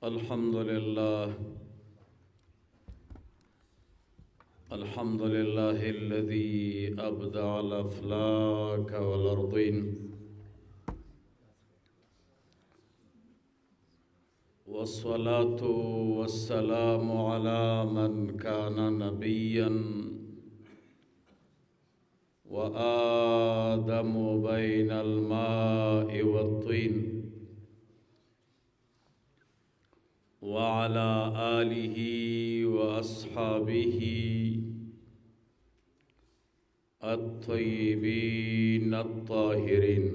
الحمد لله، الحمد لله الذي أبدع الأفلاك والأرضين، والصلاة والسلام على من كان نبيا وآدم بين الماء والطين، وعلى آله وأصحابه الطيبين الطاهرين.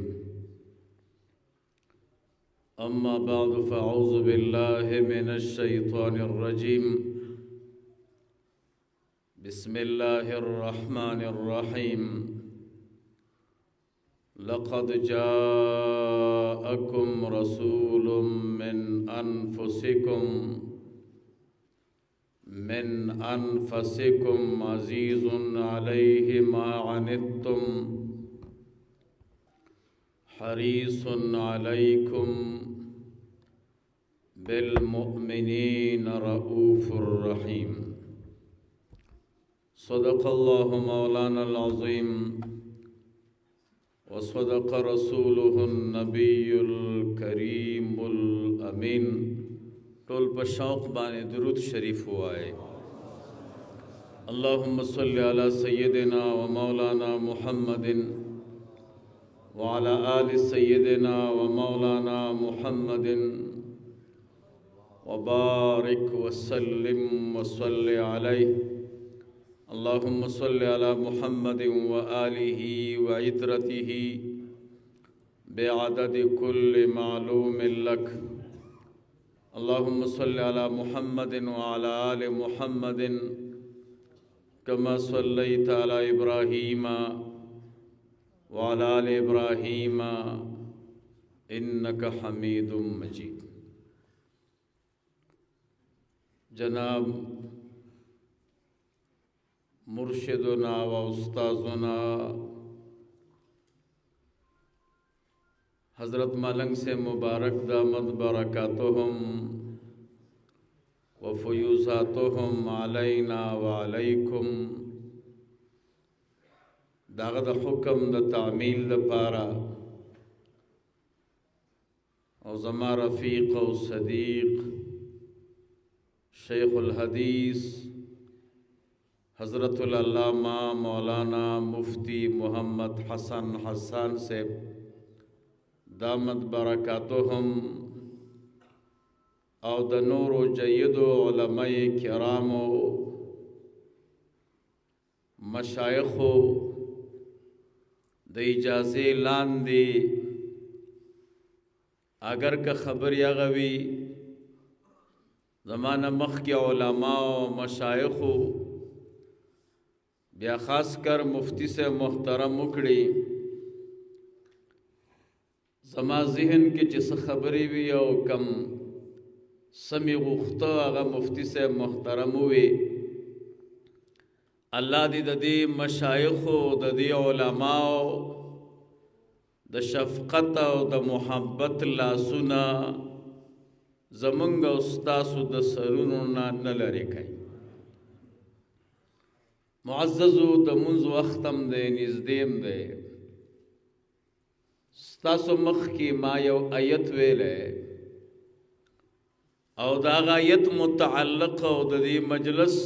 أما بعد، فأعوذ بالله من الشيطان الرجيم. بسم الله الرحمن الرحيم. لقد جاءكم رسول من أنفسكم عزيز عليه ما عنتم، حريص عليكم بالمؤمنين رؤوف رحيم. صدق الله مولانا العظيم وصدق رسوله النبي الكريم الأمين. ټول په شوق باندې درود شریف وایي. اللهم صل على سيدنا ومولانا محمد وعلى آل سيدنا ومولانا محمد وبارك وسلم وصل عليه. اللهم صل على محمد وآله وعترته بعدد كل معلوم لك. اللهم صل على محمد وعلى آل محمد كما صليت على إبراهيم وعلى آل إبراهيم إنك حميد مجيد. جناب مرشدنا و استاذنا حضرت ملنگ سے مبارک دامت برکاتہم و فیوزاتہم علینا و علیکم، داغه د حکم د تعمیل لپاره او زما رفیق او صدیق شیخ الحدیث حضرت العلامہ مولانا مفتی محمد حسن حسان صاحب دامت برکاتهم او د نورو جیدو علماء کرامو مشایخو د اجازې لاندې اگر که خبرې هغه وي، زمانه مخکې علما او مشایخو بیا خاص کر مفتی سے محترم وکړي، زما ذهن کې چې څه خبرې وي او کم سمې غوښته هغه مفتی سے محترم وي. الله دې د دې مشایخو د دې علماو د شفقت او د محبت لاسونه زمونږ او ستاسو د سرونو نه نه لرې کوي. معززو، د مونځ وخت هم دی، نږدې هم دی. ستاسو مخکې ما یو آیت ویلی او د هغه آیت متعلق او د دې مجلس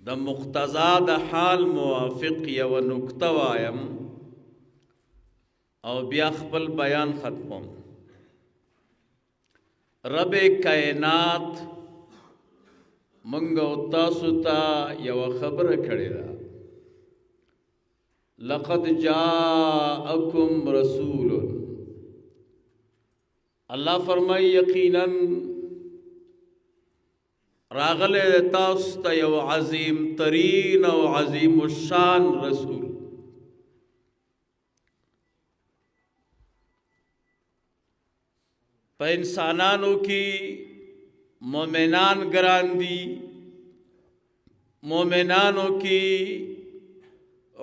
د مقتضا د حال موافق یوه نکته وایم او بیا خپل بیان ختموم. رب کائنات مونږ او تاسو ته یوه خبره کړې ده، لقد جاءکم رسول. الله فرمای یقینا راغلی تاسو ته یو عظیم ترین او عظیم الشان رسول. په انسانانو کې مؤمنان ګران دي، مؤمنانو کې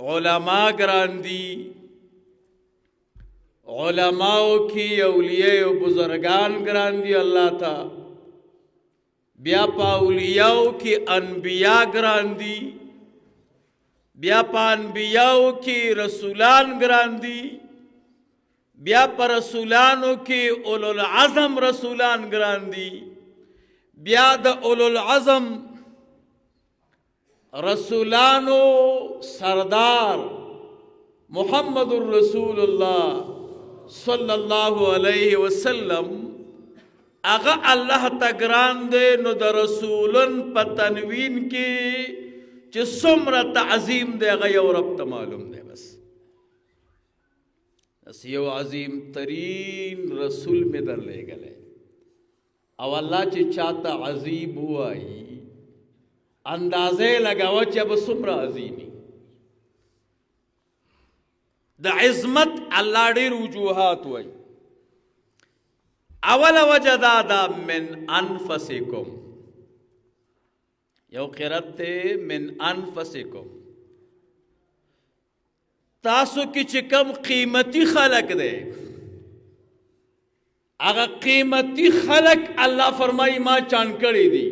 علما ګران دي، علماو کې اولیاء او بزرګان ګران دي الله ته، بیا په اولیاو کې انبیا ګران دي، بیا په انبیاو کې رسولان ګران دي، بیا په رسولانو کې اولو العزم رسولان ګران دي، بیا د اولو العزم رسولانو سردار محمد رسول الله صلی الله علیه وسلم هغه الله ته ګران دی. نو د رسولن په تنوین کې چې څومره تعظیم دی هغه یو رب ته معلوم دی. بس بس یو عظیم ترین رسول مې درلېږلی، او الله چې چاته عظیم وایي اندازې لګاوه چې به څومره عظیمي. د عظمت الله ډېر وجوهات وایي. اوله وجه دا ده من انفسکم، یو قرت ته من انفسکم، تاسو کې چې کم قیمتي خلق دی هغه قیمتي خلق الله فرمایي ما چان کړی دي،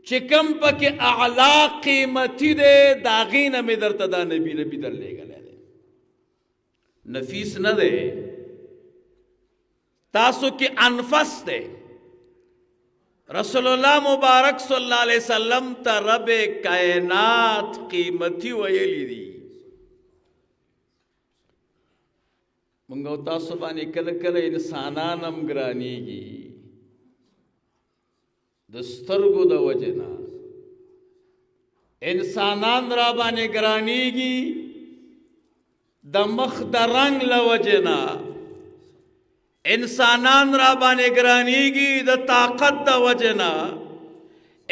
چې کم پکې اعلی قیمتي دی د هغې نه مې درته دا نبی درلېږلی دی. نفیس نه دی، تاسو کې انفس دی. رسول الله مبارک صلی الله علیه وسلم ته رب کائنات قیمتي ویلی دي. مونږ او تاسو باندې کله کله انسانان هم ګرانیږي د سترګو د وجې نه، انسانان را باندې ګرانیږي د مخ د رنګ له وجې نه، انسانان را باندې ګرانیږي د طاقت د وجې نه،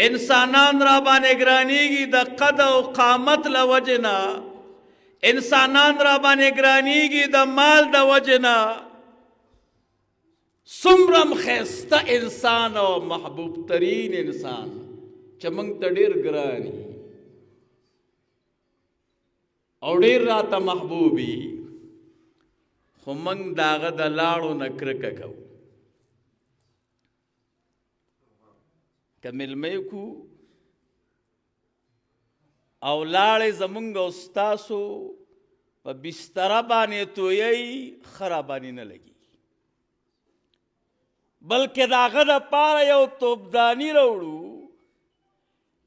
انسانان را باندې ګرانیږي د قد او قامت له وجې نه، انسانان را باندې ګرانیږي د مال د وجې نه. څومره هم ښایسته انسان او محبوب ترین انسان چې موږ ته ډېر ګران وي او ډېر راته محبوب وي، خو موږ د هغه د لاړو نه کرکه کوو. که مېلمه یې کړو او لاړې زمونږ او ستاسو په بستره باندې تویي، ښه راباندې نه لګي، بلکې د هغه دپاره یو توپداني راوړو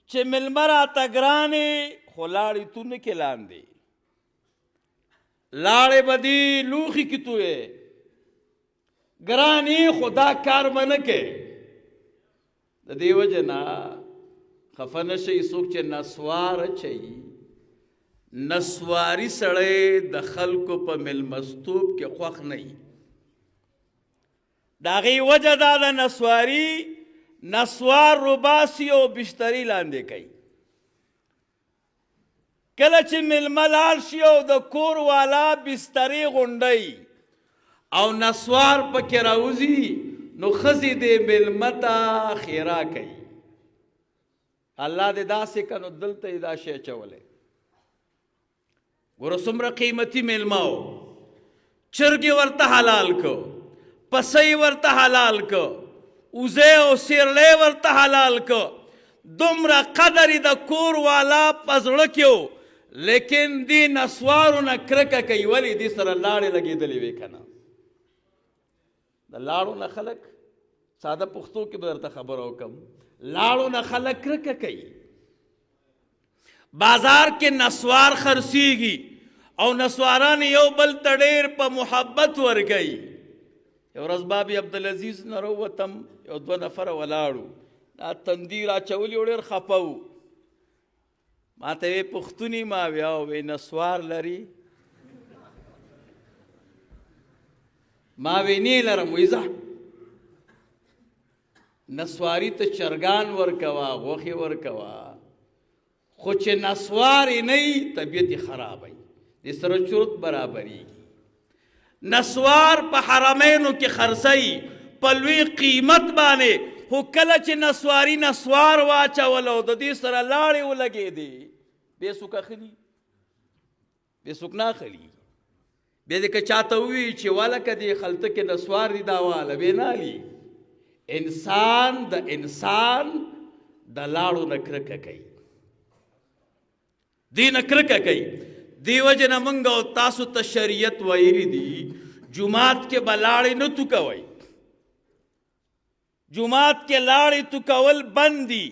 چې مېلمه راته ګرانې، خو لاړې تو نه کې لاندې، لاړې به دې لوښي کې تویې، ګرانې خو دا کار به نه کوې. د دې وجې نه خفه نه شئ څوک چې نسوار اچوي. نسواري سړی د خلکو په مېلمستوب کې خوښ نه وي. د هغې وجه دا ده نسواري نسوار رباسي او بسترې لاندې کوي. کله چې مېلمه لاړ شي او د کور والا بسترې غونډوي او نسوار پکې راوځي، نو ښځې دې مېلمه ته ښېرا کوي، الله دې داسې که نو دلته یې دا شی اچولی. ګوره څومره قیمتي مېلمه و، چرګې ورته حلال کو، پسه یې ورته حلال کو، وزې او سیرلی ورته حلال کو، دومره قدر یې د کور والا په زړه کې و، لیکن دې نسوارو نه کرکه کوي. ولې؟ دې سره لاړې لګېدلې وې که نه؟ د لاړو نه خلک، ساده پښتو کې به درته خبره وکړم، لاړو نه خلک کرکه کوي. بازار کې نسوار خرڅیږي او نسواران یو بل ته ډېر په محبت ورکوي. یو ورځ بابي عبدالعزیز نه راووتم، یو دوه نفره ولاړو، دا تندي راچولي او ډېر خفه وو. ما ته وی پښتوني، ما وی او وی نسوار لري؟ ما وی نه لرم. وی ځه نسواري ته چرګان ورکوه، غوښې ورکوه، خو چې نسوار یې نه وي طبیعت یې خراب وي، دې سره چرت برابرېږي. نسوار په حرمینو کې خرڅوي په لوی قیمت باندې، خو کله چې نسواري نسوار واچول او د دې سره لاړې ولګېدې، بیا څوک اخلي؟ بیا څوک نه اخلي. بیا دې که چاته ووي چې ولکه دې خلته کې نسوار دي دا واله بیا نه الي. انسان د انسان د لاړو نه کرکه کوي، دې نه کرکه کوي. دې وجې نه موږ او تاسو ته شریعت ویلي دي جومات کې به لاړې نه تو کوئ، جومات کې لاړې تو کول بند دي.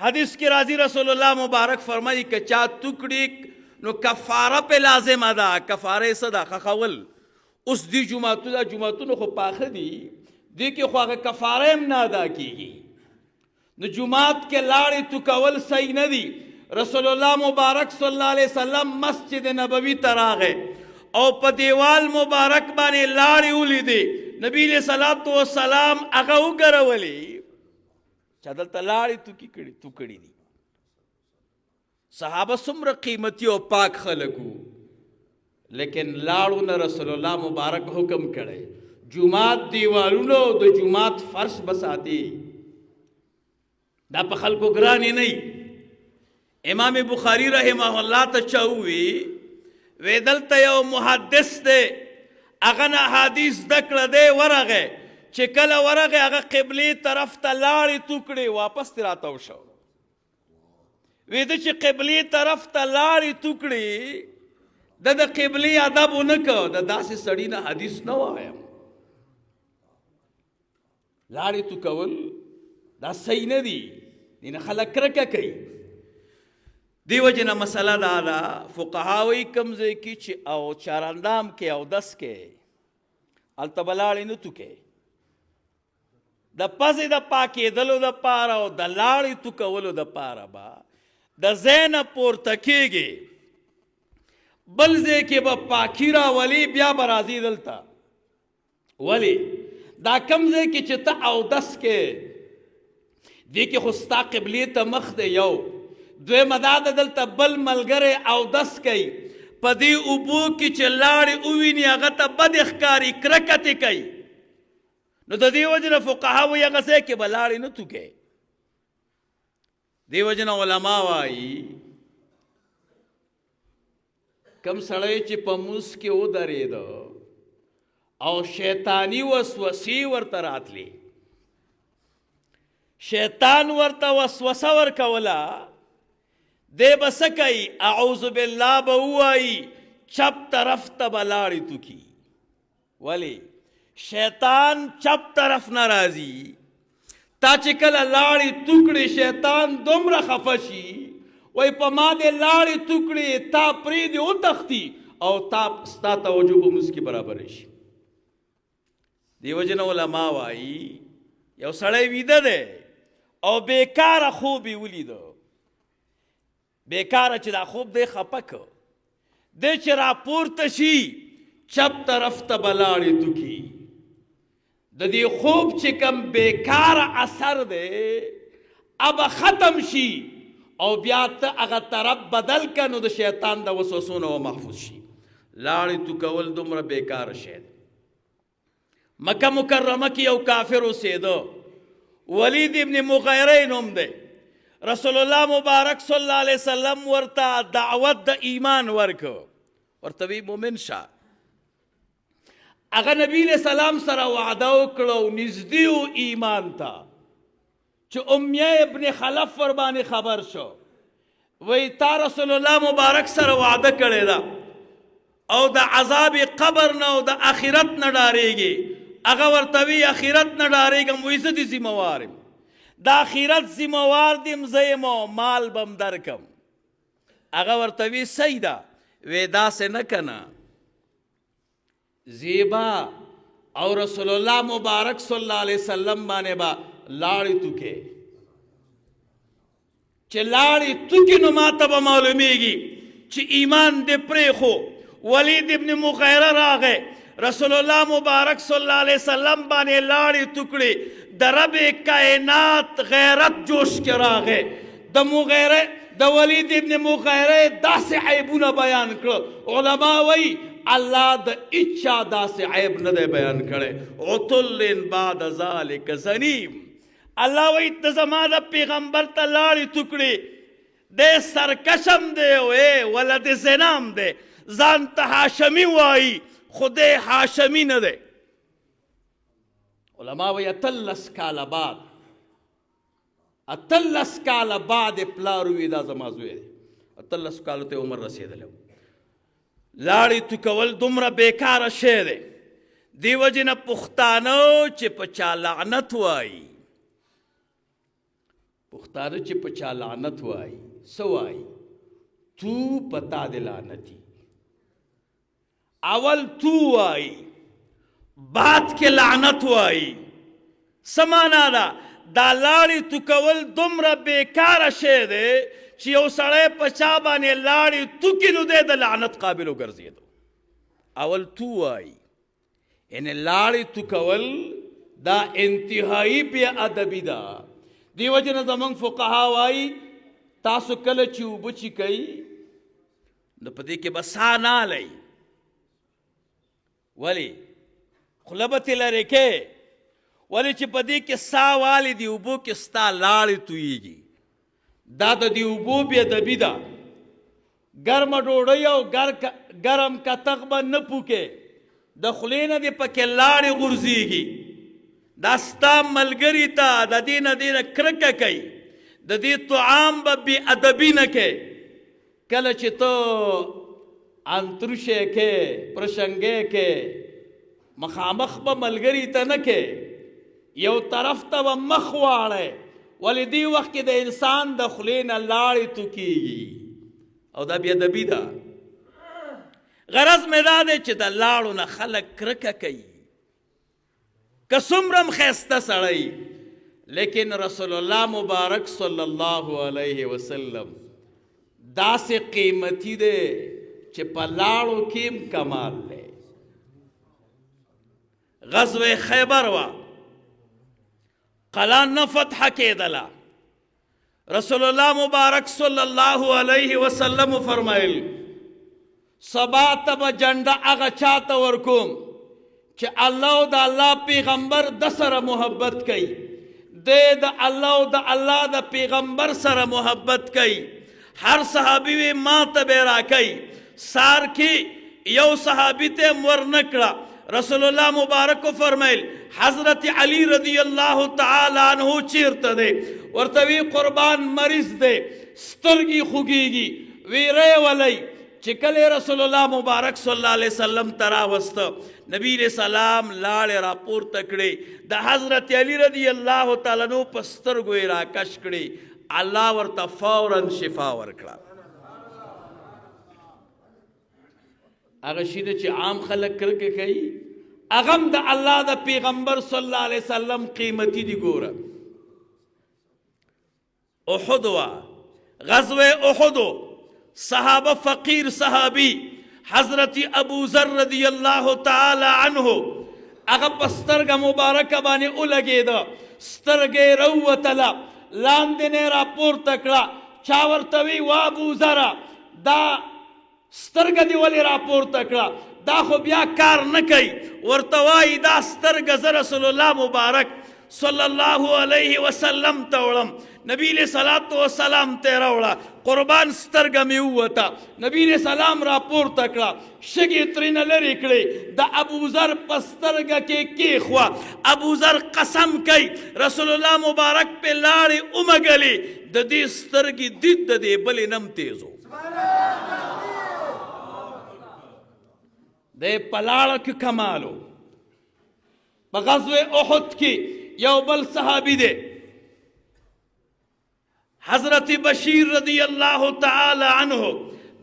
حدیث کې راځي رسول الله مبارک فرمایي که چا تو کړي نو کفاره په لازمه ده. کفاره یې څه ده؟ ښخول. اوس دې جوماتونه جوماتونه خو پاخه دي، دې کې خو هغه کفاره هم نه ادا کېږي. نو جومات کې لاړې تو کول صحیح نه دي. رسول الله مبارک صلی الله علیه وسلم مسجد نبوي ته راغی او په دیوال مبارک باندې لاړې ولیدې. نبی علیه الصلاة والسلام هغه وګرولې چې دلته لاړې توکي کړي تو کړي دي. صحابه څومره قیمتي او پاک خلک وو، لیکن لاړو نه رسول الله مبارک حکم کړی جومات دیوالونه او د جومات فرش به ساتي. دا په خلکو ګرانې نه. امام بخاری رحمه الله ته چا ووی وی دلته یو محدث دی، هغه نه حدیث زده کړه دی، ورغی چې کله ورغی هغه قبلې طرف ته لاړې تو کړې، واپس ترې راتاو شو. وی ده چې قبلې طرف ته لاړې تو کړې، ده د قبلې ادب ونه کړ، د داسې سړي نه حدیث نه وایم. لاړې تو کول دا صحیح نه دي، دې نه خلک کرکه کوي. دې وجې نه مسله دا ده، فقها وایي کوم ځای کې چې او چارندام کې اودس کې هلته به لاړې نه تو کوې، د پزې د پاکېدلو دپاره او د لاړې تو کولو دپاره به د ځای نه پورته کېږي، بل ځای کې به پاکي راولي، بیا به راځي دلته. ولی دا کم ځای کې چې ته اودس کې دې کې خو ستا قبلې ته مخ دی یو، دویمه دا ده دلته بل ملګری اودس کوي، په دې اوبو کې چې لاړې وویني هغه ته بدې ښکاري، کرکه ترې کوي. نو د دې وجې نه فقها وایي هغه ځای کې به لاړې نه تو کوې. دې وجې نه علما وایي کم سړی چې په موس کې ودرېده او شیطانی وسوسې ورته راتلې، شیطان ورته وسوسه ورکوله، دی به څه کوي؟ اعوذ بالله به ووایي، چپ طرف ته به لاړې توکي. ولی شیطان چپ طرف نه راځي. تا چې کله لاړې تو کړې شیطان دومره خفه شي، وایي په ما دې لاړې تو کړې، تا پرېږدي وتښتي او تا ستا توجه په لمونځ کې برابره شي. دې وجې نه علما وایي یو سړی ویده دی او بېکاره خوب یې ولیده، بیکاره چې دا خوب دی خپه که دی چې راپورته شي چپ طرف ته به لاړې توکي. د دې خوب چې کم بیکاره اثر دی ابه ختم شي او بیا ته هغه طرف بدل که، نو د شیطان د وسوسو نه محفوظ شي. لاړې تو کول دومره بیکاره شی دی. مکه مکرمه کې یو کافر اوسېده، ولید ابن مغیره نوم دی. رسول الله مبارک صلی الله علیه وسلم ورته دعوت د ایمان ورکو، ورته وی مؤمن شه. هغه نبی علیہ السلام سره وعده وکړه او نږدې و ایمان ته، چې امیه ابن خلف ور باندې خبر شو، وی تا رسول الله مبارک سره وعده کړې ده او د عذاب قبر نه او د آخرت نه ډارېږي. هغه ورته وی آخرت نه ډارېږم، وی زه دې ذمه وار یم، د آخرت ذمه وار دې یم زه یم او مال به هم درکم. هغه ورته وی صحیح ده، وی داسې نه که نه زیبا او رسول الله مبارک صلی الله علیه وسلم باندې با لاړې توکې، چې لاړې توکې نو ماته به معلومیږي چې ایمان دې پرېښو. ولید ابن مغیره راغی، رسول الله مبارک صلی الله علیه وسلم باندې لاړې توکړې، د رب کائنات غیرت جوش کې راغی. د مغیره د ولید ابن مغیره داسې عیبونه بیان کړ، علما وایي الله د هیچا داسې عیب نه دی بیان کړی. عتل بعد ذلک زنیم، الله وایي ته زما د پیغمبر ته لاړې تو کړې، دی سرکشم دی او ولد زنام دی، ځان ته هاشمي وایي خو دی هاشمي نه دی. علما وایي 18 کاله بعد، 18 کاله بعد پلار ووي دا زما زوی دی. 18 کالو ته عمر رسېدلی و. لاړې تو کول دومره بېکاره شی دی، دې وجې نه پښتانه چې په چا لعنت وایي، پښتانه چې په چا لعنت وایي څه وایي؟ تو په تا دې لعنتي. اول تو وایي، بعد کې لعنت وایي. څه معنا ده؟ دا لاړې تو کول دومره بېکاره شی دی چې یو سړی په چا باندې لاړې تو کړي نو دی د لعنت قابل وګرځېدو. اول تو وایي، یعنې لاړې تو کول دا انتهایی بې ادبي ده. دې وجې نه زموږ فقها وایي تاسو کله چې اوبه چیکئ نو په دې کې به ساه نه الئ. ولې؟ خوله به ترې لرې کوې، ولې چې په دې کې ساه والې دي اوبو کې ستا لاړې تویږي. دا د دې اوبو بې ادبي ده. ګرمه ډوډۍ او ګرم کتغ به نه پوکې، د خولې نه دې پکې لاړې غورځېږي. دا ستا ملګري ته د دې نه دې نه کرکه کوي، د دې طعام به بې ادبي نه کوي. کله چې ته انتروشې کې پرشنګې کې مخامخ به ملګري ته نه کې، یو طرف ته به مخ واړی، ولې دې وخت کې د انسان د خولې نه لاړې تو کېږي او دا بې ادبي ده. غرض مې دا دی چې د لاړو نه خلک کرکه کوي، که څومره هم ښایسته سړی، لیکن رسول الله مبارک صلی الله علیه وسلم داسې قیمتي دی چې په لاړو کې هم کمال دی. غزوه خیبر وه، قلا نه فتح کېدله. رسول الله مبارک صلی الله علیه وسلم فرمایل سبا ته به جنډه هغه چاته ورکوم چې الله او د الله پیغمبر د سره محبت کوي، دی د الله او د الله د پیغمبر سره محبت کوي. هر صحابي وی ما ته به راکوي. سار کې یو صحابي ته هم ورنه کړه. رسول الله مبارک فرمایل حضرت علی رضی الله تعالی عنہ چیرته دی؟ ورته وی قربان مریض دی، سترګې خوږیږي. وی ری ولی. چې کله رسول الله مبارک صلی الله علیه وسلم ته راوسته، نبی علیہ السلام لاړې راپورته کړې، د حضرت علی رضی الله تعالی عنہ په سترګو یې راکش کړې، الله ورته فورا شفا ورکړه. هغه شي نه چې عام خلک کرکه کوي، هغه هم د الله د پیغمبر صلی الله علیه وسلم قیمتي دي. ګوره احد وا، غزوه احد، صحابه فقیر صحابي حضرت ابو ذر رضی الله تعالی عنه هغه په سترګه مبارکه باندې ولګېده، سترګه یې راووتله، لاندې نه یې راپورته کړه. چا ورته وی وا ابو ذره دا سترګه دې ولې راپورته کړه؟ دا خو بیا کار نه کوي. ورته وایي دا سترګه زه رسول الله مبارک صلی الله علیه وسلم ته وړم. نبی علیه صلات وسلام ته یې راوړه، قربان سترګه مې ووته. نبی علیه سلام راپورته کړه، شګې ترېنه لرې کړې، د ابوذر په سترګه کې کېښوه. ابوذر قسم کوي رسول الله مبارک پې لاړې ومږلې، د دې سترګې دید د دې بلې نه هم تېز و. دی په لاړه کې کمالو. په غزوه احد کې یو بل صحابي دی، حضرت بشیر رضی الله تعالی عنه،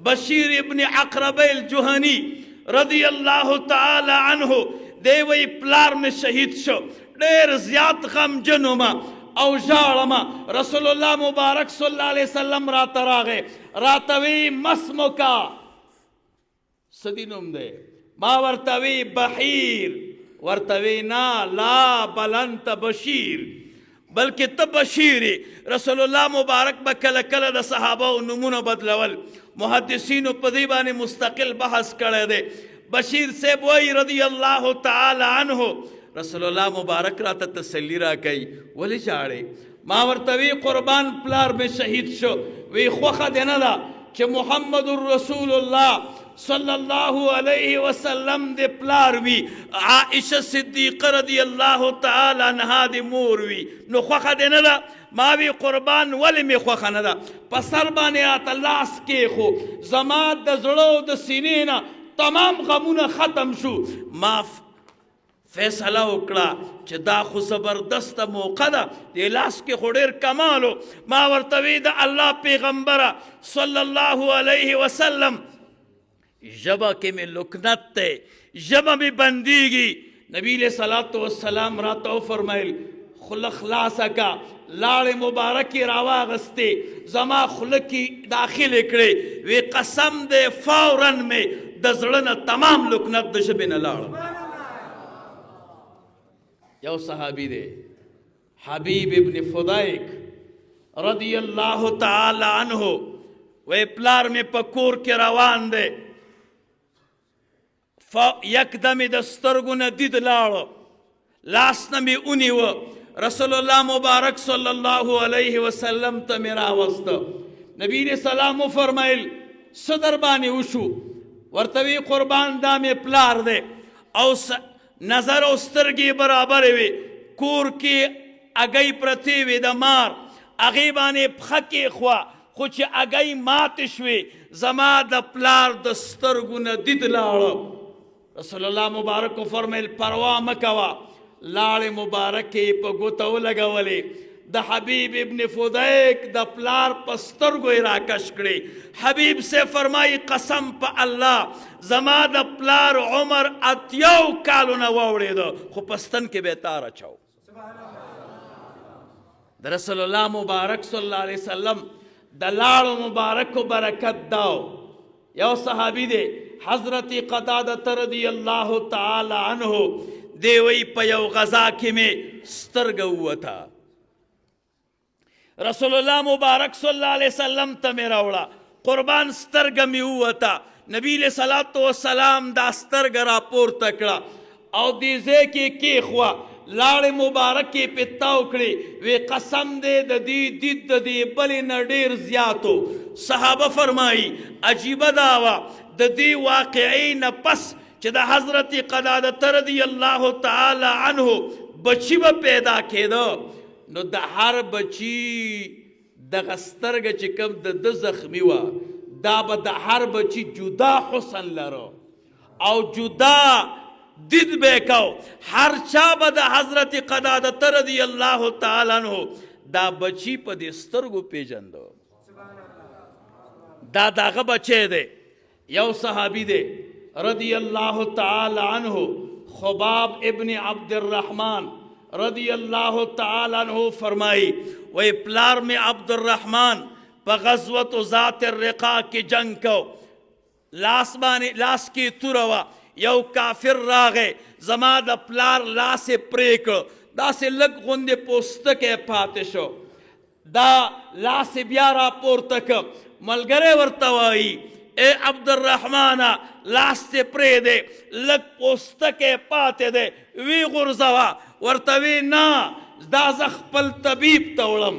بشیر ابن عقرب الجهنی رضی الله تعالی عنه، دی وی پلار مې شهید شو، ډېر زیات غمجن وم او ژاړم. رسول الله مبارک صلی الله علیه وسلم راته راغی، راته وی مسمکا، څه دي نوم دی؟ ما ورته وی بحیر. ورته وی نه، لا بل انت بشیر، بلکې ته بشیر. رسول الله مبارک به کله کله د صحابه نومونه بدلول. محدثینو په دې باندې مستقل بحث کړی دی. بشیر صاحب وایي رضی الله تعالی عنه، رسول الله مبارک راته تسلی راکوي، ولې ژاړې؟ ما ورته وی قربان پلار مې شهید شو. وی خوښه دې نه ده چې محمد رسول الله صلی الله علیه وسلم د پلار وي، عائشه صدیقه رضی الله تعالی عنها د مور وي، نو خوښه دې نه ده؟ ما وی قربان، ولې مې خوښه نه ده؟ په سر باندې راته لاس کېښو، زما د زړه او د سینې نه تمام غمونه ختم شو. ما فیصله وکړه چې دا خو زبردسته موقع ده، دې لاس کې خو ډېر کمال و. ما ورته وی د الله پیغمبره صلی الله علیه وسلم، ژبه کې مې لکنت دی، ژبه مې بندیږي. نبی علیہ الصلوۃ والسلام راته وفرمایل خوله خلاصه کا. لاړې مبارکې راواغستې، زما خوله کې داخلې کړې. وی قسم دی فورا مې د زړه نه تمام لکنت د ژبې نه لاړ. یو صحابي دی حبیب ابن فدایک رضی الله تعالی عنه، وی پلار مې په کور کې روان دی، یکدم یې د سترګو نه دید لاړو، لاس نه مې ونیوه، رسول الله مبارک صلی الله علیه وسلم ته مې راوسته. نبی علیہ السلام وفرمایل څه در باندې وشو؟ ورته وی قربان دا مې پلار دی. او نظر او سترګې برابرې وې، کور کې اګۍ پرتې وې د مار، هغې باندې پښه کېښوه، خو چې اګۍ ماتې شوې زما د پلار د سترګو نه دید لاړه. رسول الله مبارک وفرمیل پروا مه کوه. لاړې مبارکې په ګوته ولګولې، د حبیب ابن فدیک د پلار په سترګو یې راکش کړې. حبیب سے فرمایي قسم په الله زما د پلار عمر 80 کالو نه واوړېده، خو په ستن کې به یې تار اچاو. د رسول الله مبارک صلی الله علیه وسلم د لاړو مبارکو برکت داو. یو صحابي دی حضرت قتاده رضی الله تعالی عنه، دی وی په یو غزا کې مې سترګه ووته، رسول الله مبارک صلی الله علیه وسلم ته مې راوړه، قربان سترګه مې ووته. نبی علیه صلات وسلام دا سترګه راپورته کړه او دې ځای کې کېښوه، لاړې مبارکې پې تاو کړې. وی قسم دی د دې دید د دې بلې نه ډېر زیاتو. صحابه فرمایي عجیبه دا وه د دې واقعې نه پس چې د حضرت قتاده رضی الله تعالی عنه بچی به پیدا کېده، نو د هر بچی دغه سترګه چې کوم د ده زخمی وه، دا به د هر بچی جدا حسن لرو او جدا دید به کو. هر چا به د حضرت قتاده رضی الله تعالی عنہ دا بچی په دې سترګو پیژندو، دا دغه بچی دی. یو صحابي دی رضی الله تعالی عنہ خباب ابن عبد الرحمن رضی الله تعالی عنہ فرمایي وی پلار می عبد الرحمن په غزوه ذات الرقاع کې جنگ کو، لاس باندې لاس کې توره وه، یو کافر راغی زما د پلار لاس یې پرې کړ، داسې لږ غوندې پوستکی پاتې شو، دا لاس یې بیا راپورته که. ملګری ورته وایي ای عبدالرحمنه لاس دې پرې دی، لږ پوستکی پاتې دی، وی غورځوه. ورته وی نه، دا زه خپل طبیب ته وړم،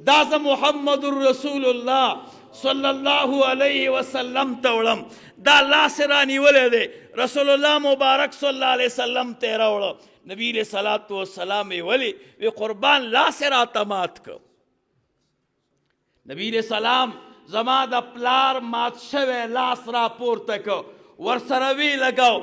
دا زه محمد رسول الله صلی الله علیه وسلم ته وړم. دا لاس یې رانیولی دی، رسول الله مبارک صلی الله علیه وسلم ته یې راوړه. نبی علیہ الصلوۃ والسلام یې ولی وی قربان لاس یې راته مات کړ. نبی علیہ السلام زما د پلار مات شوی لاس را پورته کړ، ورسره وی لګاو،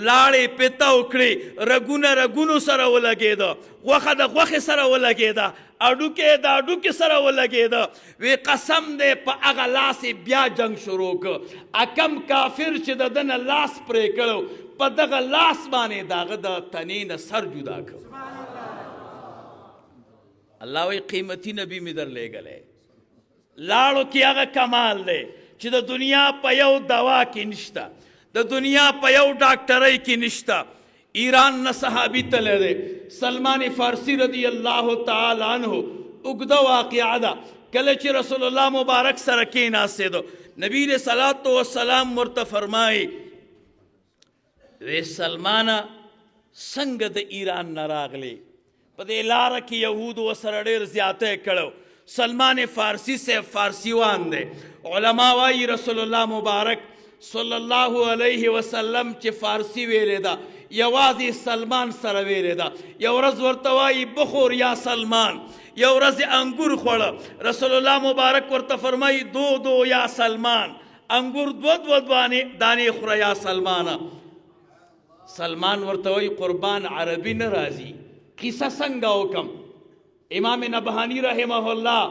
لاړې پې تاو کړې، رګونه رګونو سره ولګېده، غوښه د غوښې سره ولګېده، هډوکی د هډوکي سره ولګېده. وی قسم دی په هغه لاس یې بیا جنگ شروع کړ. اکم کافر چې د ده نه لاس پرې کړو، په دغه لاس باندې د هغه د تنې نه سر جدا کړ. الله وی قیمتي نبی مې در لېږلی. لاړو کې هغه کمال دی چې د دنیا په یو دوا کې نشته، د دنیا په یو ډاکټرۍ کې نشته. ایران نه صحابي تللی دی سلمان فارسی رضی الله تعالی عنه، اوږده واقعه ده. کله چې رسول الله مبارک سره کېناستېدو، نبی علیه صلات وسلام ورته فرمایي وی سلمانه څنګه د ایران نه راغلی؟ په دې لاره کې یهودو ورسره ډېر زیاتی کړی. سلمان فارسی صاحب فارسیوان دی. علما وایي رسول الله مبارک صلی الله علیه وسلم چې فارسی ویلې ده، یوازې سلمان سره ویلې ده. یو ورځ ورته وایي بخور یا سلمان، یو ورځ انګور خوړه، رسول الله مبارک ورته فرمایي دو دو یا سلمان، انګور دوه دوه دانې خوره یا سلمانه. سلمان ورته وایي قربان عربي نه راځي، قصه څنګه وکم؟ امام نبهانی رحمه الله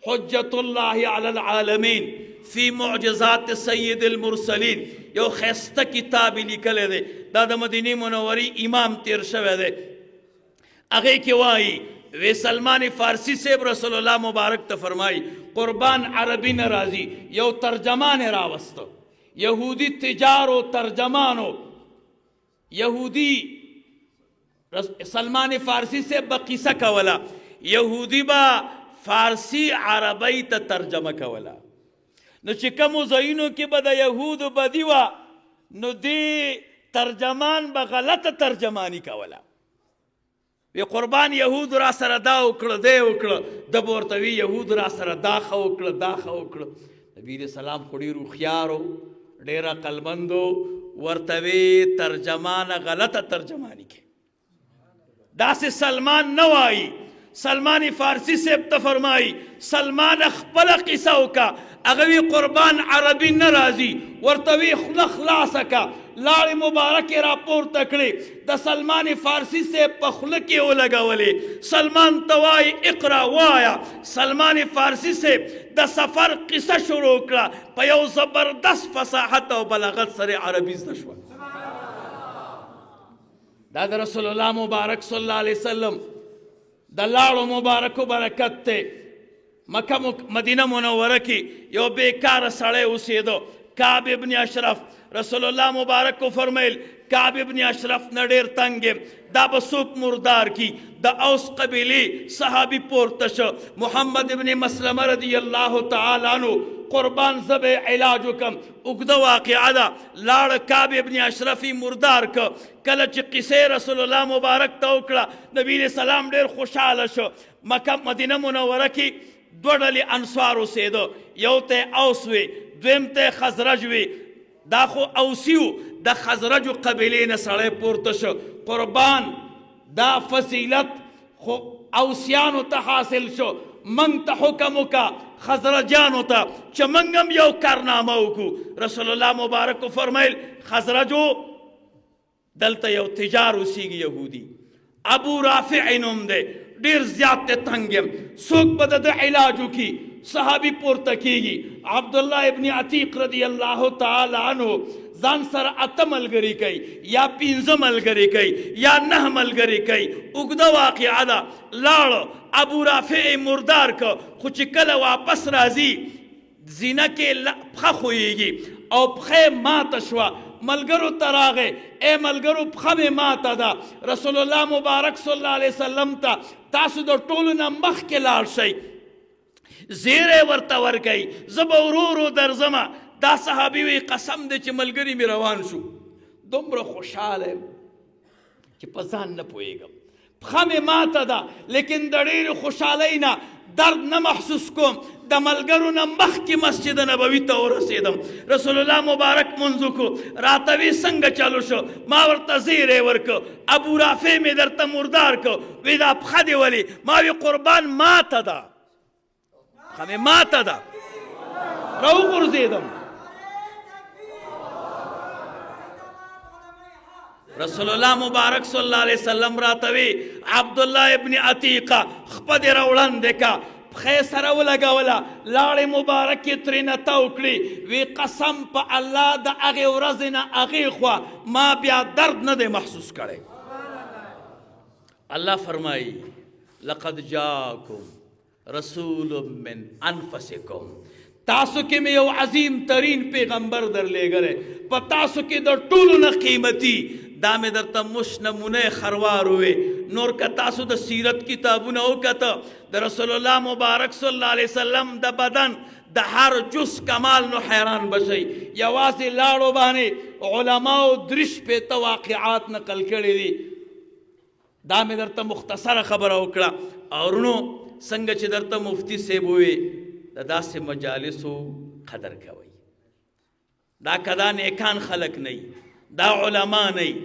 حجت الله علی العالمین فی معجزات سید المرسلین یو ښایسته کتاب یې لیکلی دی، دا د مدینې منورې امام تیر شوی دی. هغې کې وایي وی سلمان فارسی صاحب رسول الله مبارک ته فرمایي قربان عربي نه راځي، یو ترجمان یې راوسته، یهودي تجارو ترجمانو، یهودي سلمان فارسی صاحب به قصه کوله، یهودي به فارسی عربی ته ترجمه کوله. نو چې کومو ځایونو کې به د یهودو بدي وه نو دې ترجمان به غلطه ترجماني کوله. وی قربان یهود را سره دا وکړه دی وکړه، ده به ورته وی یهود را سره دا ښه وکړه دا ښه وکړه. نبي علیه السلام خو ډېر هوښیار و، ډېر عقلمند و، ورته وی ترجمانه غلطه ترجماني کوي. داسې سلمان نه وایي، سلمان فارسی صاحب ته فرمایي سلمان خپله قصه وکړه. هغه وی قربان عربي نه راځي، ورته وی خوله خلاصه که، لاړې مبارکې راپورته کړې، د سلمان فارسی صاحب په خوله کې ولګولې. سلمان ته وایي اقرا وایه. سلمان فارسی صاحب د سفر قصه شروع کړه، په یو زبردست فصاحت او بلاغت سره عربي زده شوه. دا د رسول الله مبارک صلی الله علیه وسلم د لاړو مبارکو برکت دی. مکه مدینه منوره کې یو بیکاره سړی اوسېده، کعب ابن اشرف. رسول الله مبارک وفرمیل کعب ابن اشرف نه ډېر تنګ یم، دا به څوک مردار کی؟ د اوس قبیلې صحابي پورته شو، محمد ابن مسلمه رضی الله تعالی عنه، قربان زه به علاج وکم. اوږده واقعه ده. لاړ کعب ابن اشرف یې مردار که. کله چې قصه رسول الله مبارک ته وکړه، نبی علیه السلام ډېر خوشحاله شو. مکه مدینه منوره کې دوه ډلې انصار اوسېده، یو ته اوس وي، دویم ته خزرج وي. دا خو اوسی و، د خزرجو قبیلې نه سړی پورته شو، قربان دا فضیلت خو اوسیانو ته حاصل شو، موږ ته حکم وکړه خزرجانو ته چې موږ هم یو کارنامه وکړو. رسول الله مبارک وفرمیل خزرجو دلته یو تجار اوسیږي یهودي، ابو رافع نوم دی، ډیر زیات ته تنګ یم، څوک به د ده علاج وکړي؟ صحابي پورته کیږي، عبدالله ابن عتیق رضی الله تعالی عنه ځان سره اته ملګري کوي یا پنځه ملګري کوي یا نه ملګري کوي. اوږده واقعه ده. لاړ ابو رافع مردار که، خو چې کله واپس راځي زینه کې پښه ښویږي او پښه یې ماته شوه. ملګرو ته راغی، ای ملګرو پښه مې ماته ده. رسول الله مبارک صلی الله علیه وسلم ته تاسو د ټولو نه مخکې لاړ شئ، زیری ورته ورکوي، زه به ورو ورو درځمه. دا صحابي وی قسم دی چې ملګري مې روان شو، دومره خوشحاله یم چې په ځان نه پوهېږم، پښه مې ماته ده لیکن د ډېرې خوشحالۍ نه درد نه محسوس کوم. د ملګرو نه مخکې مسجد نبوي ته ورسېدم، رسول الله مبارک مونځ وکړو، راته وی څنګه چلو شو؟ ما ورته زیری ورکړ، ابو رافع مې درته مردار کړ. وی دا پښه دې ولې؟ ما وی قربان ماته ده، پښه مې ماته ده، راوغورځېدم. رسول الله مبارک صلی الله علیه وسلم راته وی عبدالله ابن عتیقه خپه دې راوړاندې که، پښه سره ولګوله، لاړې مبارکې ترېنه تاو کړې. وی قسم په الله د هغې ورځې نه هغې خوا ما بیا درد نه دی محسوس کړی. الله فرمایي لقد جاکم رسول من انفسکم، تاسو کې مې یو عظیم ترین پیغمبر درلېږلی، په تاسو کې د ټولو نه قیمتي، دا مې درته مش نمونه خروار ووې. نور که تاسو د سیرت کتابونه وکته، د رسول الله مبارک صلی الله علیه وسلم د بدن د هر جز کمال نو حیران بشئ. یوازې لاړو باندې علماو درې شپېته واقعات نقل کړي دي. دا مې درته مختصره خبره وکړه. اورونو څنګه چې درته مفتی صاحب ووی، د داسې مجالسو قدر کوئ. دا که دا نیکان خلک نه دا علما نه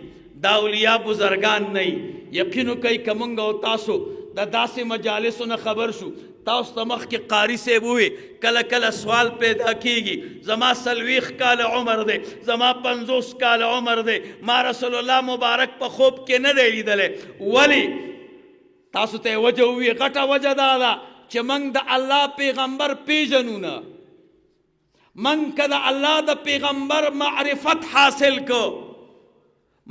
دا اولیاء بزرګان نه، یقین وکړئ که مونږ او تاسو د داسې مجالسو نه خبر شو، تاسو ته مخکې قاري صاحب ووی کله کله سوال پیدا کیږي، زما 40 کاله عمر دی، زما 50 کاله عمر دی، ما رسول الله مبارک په خوب کې نه دی لیدلی. ولی تاسو ته وجه ووی، غټه وجه دا ده چې موږ د الله پیغمبر پیژنو نه. موږ که د الله د پیغمبر معرفت حاصل کو،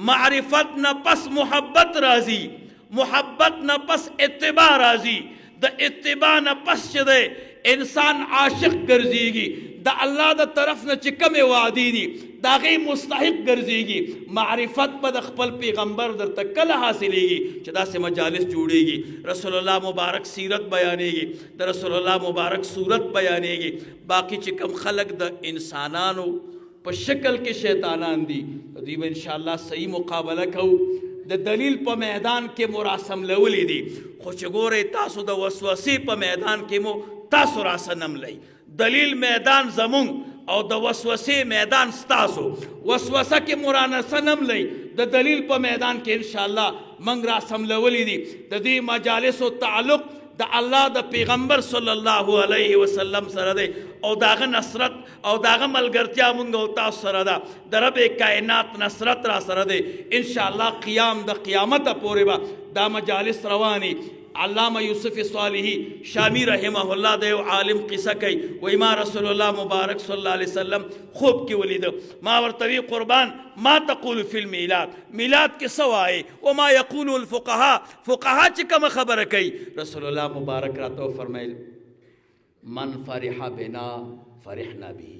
معرفت نه پس محبت راځي، محبت نه پس اتباع راځي، د اتباع نه پس چې دی انسان عاشق ګرځيږي، د الله د طرف نه چې کومې وعدې دي د هغې مستحق ګرځيږي. معرفت به د خپل پیغمبر درته کله حاصلېږي چې داسې مجالس جوړېږي، رسول الله مبارک سیرت بیانېږي، د رسول الله مبارک صورت بیانېږي. باقي چې کوم خلک د انسانانو په شکل کې شیطانان دي، دوی به انشاءالله صحیح مقابله کوو. د دلیل په میدان کې مو راسملولي دي، خو چې ګورئ تاسو د وسوسې په میدان کې مو تاسو راسنملئ. دلیل میدان زمونږ او د وسوسې میدان ستاسو. وسوسه کې مو رانسنملئ، د دلیل په میدان کې انشاءالله موږ راسملولي دي. د دې مجالسو تعلق د الله د پیغمبر صلی الله علیه وسلم سره دی، او د هغه نصرت او د هغه ملګرتیا مونږ او تاسو سره ده. د رب کائنات نصرت را سره دی. انشاءالله قیام د قیامت پورې به دا مجالس رواني. علامه یوسف صالحی شامی رحمه الله د یو عالم قصه کوي، وایي ما رسول الله مبارک صلی الله علیه وسلم خوب کې ولید. ما ورته وی قربان ما تقول فی المیلاد، میلاد کې څه وایې؟ وما یقول الفقهاء، فقها چې کومه خبره کوي. رسول الله مبارک راته وفرمیل من فرح بنا فرحنا به،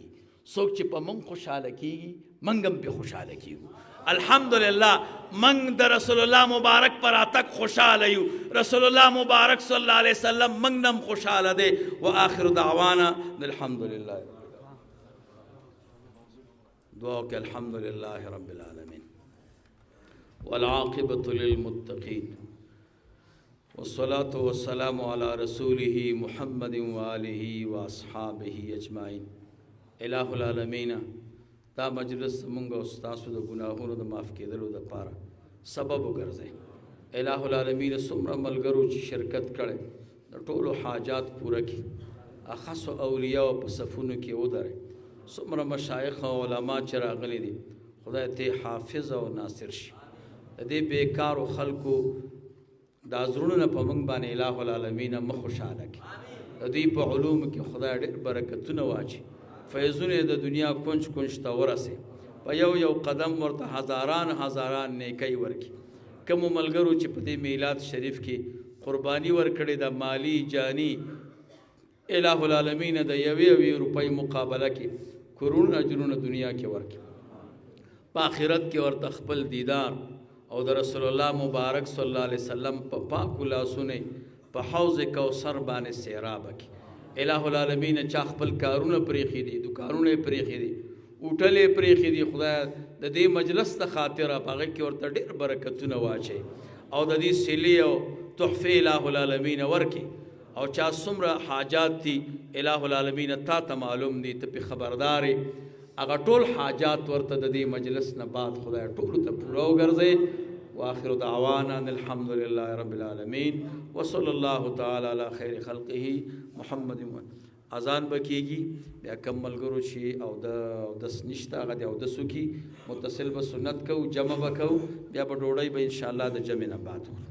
څوک چې په موږ خوشحاله کیږي موږ هم پرې خوشحاله کیږو. الحمدلله موږ د رسول الله مبارک پر راتګ خوشحاله یو، رسول الله مبارک صلی الله علیه وسلم موږ نه هم خوشحاله دی. وآخر دعوانا الحمدلله. دعا وکړئ. الحمدلله رب العالمین والعاقبة للمتقین والصلاة والسلام على رسوله محمد وآله وأصحابه أجمعين. الہ العالمین، دا مجلس مونږ او ستاسو د ګناهونو د معاف کېدلو دپاره سبب وګرځي. الہ العالمین، څومره ملګرو چې شرکت کړی د ټولو حاجات پوره کړي، اخصو اولیاء په صفونو کې ودرې، څومره مشایخ او علما چې راغلي دي خدای ته حافظ او ناصر شي. د دې بیکارو خلکو دا زړونه په موږ باندې الہ العالمین مه خوشحاله کړي. د دوی په علوم کې خدای ډېر برکتونه واچي، فیضونه د دنیا کنج کنج ته ورسي، په یو یو قدم ورته هزاران هزاران نیکۍ ورکړي. کومو ملګرو چې په دې میلاد شریف کې قرباني ورکړې ده مالی جانی، الہ العالمین د یوې یوې روپۍ مقابله کې کرونونه اجرونه دنیا کې ورکړي، په آخرت کې ورته خپل دیدار او د رسول الله مبارک صلی الله علیه وسلم په پاکو لاسونو په حوض کوثر باندې سیراب کړي. الہ العالمین، چا خپل کارونه پرېښي دي، دوکانونه یې پرېښي دي، هوټلې پرېښي دي، خدای د دې مجلس د خاطره په هغه کې ورته ډېر برکتونه واچوي او د دې سیلې او تحفې الہ العالمین ورکړي. او چا څومره حاجات دي الہ العالمین تا ته معلوم دي، ته پې خبردار یې، هغه ټول حاجات ورته د دې مجلس نه بعد خدای ټولو ته پوره وګرځوي. وآخر دعوانا ان الحمد لله رب العالمین وصلی الله تعالی علی خیر خلقه محمد. اذان به کېږي، بیا کم ملګرو چې او د اودس نشته هغه د اودس وکړي، متصل به سنت کوو، جمع به کوو، بیا به ډوډۍ به انشاءالله د جمع نه بعد خورو.